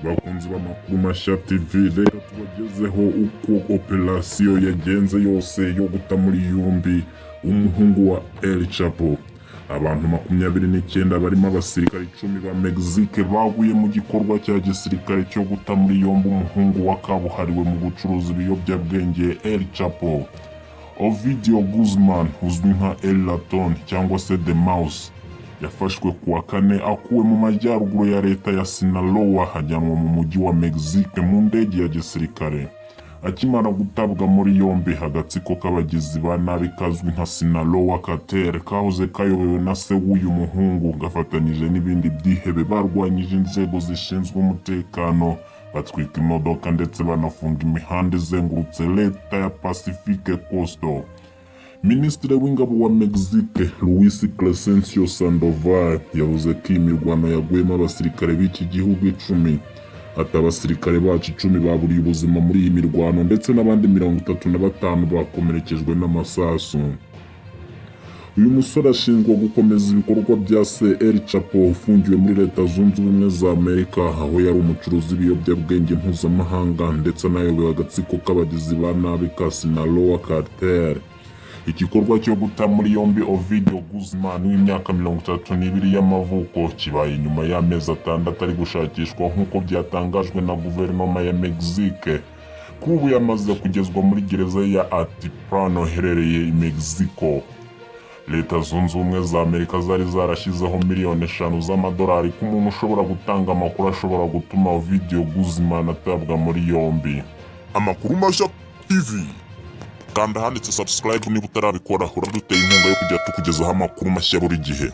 Bakunzi b'Amakuru Mashya TV, reka tubagezeho uko operasiyo yagenze yose yo guta muri yombi umuhungu wa El Chapo. Abantu 29 barimo abasirikare 10 ba Mexique baguye mu gikorwa cya gisirikare cyo guta muri yombi umuhungu wa kabuhariwe mu gucuruza ibiyobyabwenge El Chapo. Ovidio Guzman uzwi nka El Raton cyangwa se The Mouse yafashwe ku wa kane, akuwe mu majyaruguru ya leta ya Sinaloa, ajyanwa mu mujyi wa Mexique mu ndege ya gisirikare. Akimara gutabwa muri yombi, agatsiko k'abagizi ba nabi kazwi nka Sinaloa Cartel kahoze kayobowe na se w'uyu muhungu gafatanyije n'ibindi byihebe barwanyije inzego zishinzwe umutekano, batwika imodoka ndetse banafunga imihanda izengurutse leta ya Pacifique Coast. Minisitiri w'ingabo wa Mexique, Luis Crescencio Sandoval, yavuze ko iyi mirwano yaguyemo abasirikare b'iki gihugu 10. Ati: "Abasirikare bacu 10 baburiye ubuzima muri iyi mirwano, ndetse n'abandi 35 bakomerekejwe n'amasasu." Uyu musore ashinjwa gukomeza ibikorwa bya se El Chapo ufungiwe muri Leta Zunze Ubumwe za Amerika, aho yari umucuruzi w'ibiyobyabwenge mpuzamahanga ndetse anayoboye agatsiko k'abagizi ba nabi ka Sinaloa Cartel. Igikorwa cyo guta muri yombi Ovidio Guzman w'imyaka 32 y'amavuko kibaye nyuma y'amezi 6 ari gushakishwa, nk'uko byatangajwe na guverinoma ya Mexique. Kuri ubu yamaze kugezwa muri gereza ya Altiplano iherereye i Mexico. Leta Zunze Ubumwe za Amerika zari zarashyizeho miliyoni 5 z'amadolari ku muntu ushobora gutanga amakuru ashobora gutuma Ovidio Guzman atabwa muri yombi. Amakuru Mashya TV, kanda ahanditse subscribe niba utarabikora, uraduteye inkunga yo kujya tukugezaho amakuru mashya buri gihe.